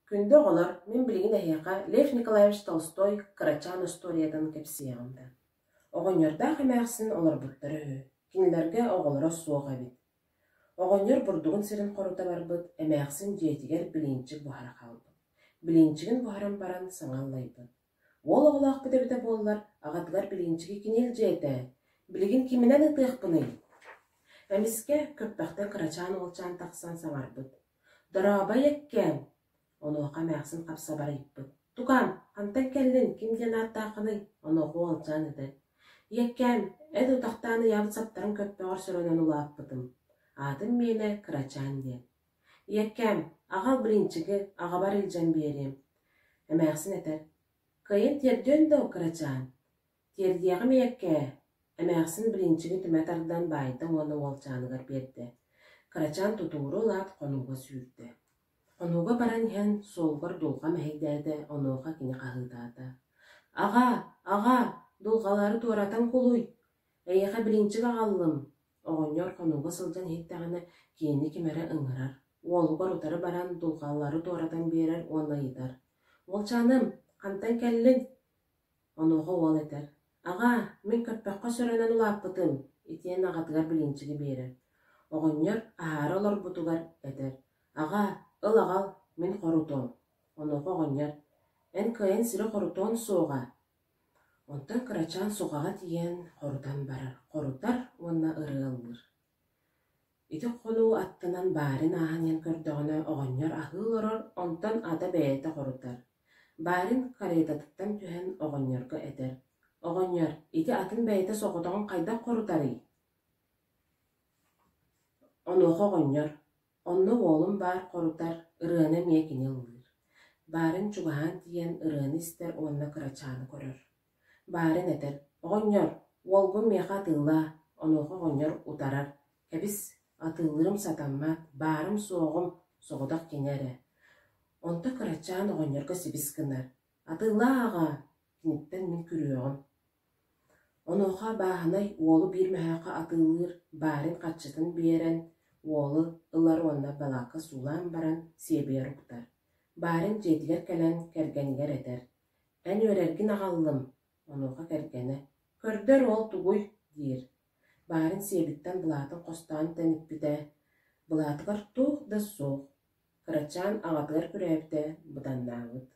Күндү оҕолор, мин билигин эһиэхэ Лев Николаевич Толстой кырачаан остуоруйатын кэпсиэҕим да. Оҕонньордоох эмээхсин олорбуттара үһү, кинилэргэ оҕолоро суох эбит. Оҕонньор бурдугун сирин хорута барбыт, эмээхсин дьиэтигэр билиинчик буһара хаалбыт. Билиинчигин буһаран баран саҥа аллайбыт. Уол оҕолоохпут эбитэ буоллар, аҕатыгар билиинчиги кини илдьиэ этэ, билигин киминэн ытыахпыный? Эмискэ көппөхтөн кырачаан уолчаан тахсан саҥарбыт: «Дорообо, ийэккээм!» Онуоха эмээхсин хапсабар ыйыппыт: «Тукаам, хантан кэллиҥ, ким диэн ааттааххыный?» Онуоха уолчаан этэр: «Ийэккээм, эн утахтаан ыйаабыт саптарын көппөҕөр сөрөнөн улааппытым. Аатым миэнэ Кырачаан диэн. Ийэккээм, аҕал блинчиги аҕабар илдьэн биэриэм». Эмээхсин этэр: «Кыайан тиэрдиэн дуо, Кырачаан?» «Тиэрдиэҕим, ийэккээ» Эмээхсин блинчиги түмэ тардан баайда уонна уолчааныгар биэрдэ. Кырачаан тутууру ылаат хонууга сүүрдэ. Хонууга баран иһэн суолугар дулҕа мэһэйдээтэ, онуоха кини хаһыытаата: «Аҕаа, аҕаа, дулҕалары туоратан кулуй, эйиэхэ блинчик аҕаллым!» Оҕонньор хонууга сылдьан иһиттэҕинэ кинини ким эрэ ыҥырар, уолугар утары баран дулҕалары туоратан биэрэр уонна ыйытар: «Уолчааным, хантан кэллиҥ?» Онуоха уол этэр: «Аҕаа, мин көппөххө сөрөнөн улааппытым» итиэннэ аҕатыгар билиинчиги биэрэр. Оҕонньор аһаары олорбутугар этэр: «Аҕаа, ыл аҕал, мин хорутуом». Онуоха оҕонньор: «Эн кыайан сири хорутуоҥ суоҕа». Онтон кырачаан суҕаҕа тиийэн хорутан барар, хорутар уонна ырыа ыллыыр. Ити хонуу аттынан баарын ааһан иһэн көрдөҕүнэ оҕонньор аһыы олорор, онтон ата бэйэтэ хорутар. Барин каретатыттан түһэн оҕонньорго этэр: «Оҕонньор, ити атын бэйэтэ соҕотоҕун хайдах хорутарый?» Онуоха оҕонньор: «Онно уолум баар хорутар, ырыаны эмиэ кини ыллыыр». Барин чугаһаан тиийэн ырыаны истэр уонна кырачааны көрөр. Барин этэр: «Оҕонньор, уолгун миэхэ атыылаа». Онуоха оҕонньор утарар: «Кэбис, атыылыырым сатаммат, баарым-суоҕум соҕотох кини эрэ». Онто кырачаан оҕонньорго сибис гынар: «Атыылаа аҕаа, киниттэн мин күрүөҕүм». Онуоха бааһынай уолу биир мөһөөххө атыылыыр, баарын харчытын биэрэн, уолу ылар уонна балаакка суулаан баран сиэбигэр уктар. Барин дьиэтигэр кэлэн кэргэнигэр этэр: «Эн үөрэргин аҕаллым». Онуоха кэргэнэ: «Көрдөр ол тугуй?» диир. Баарын сиэбиттэн былаатын хостоон тэниппитэ, былаатыгар туох да суох, кырачаан аҕатыгар күрээбитэ быданнаабыт.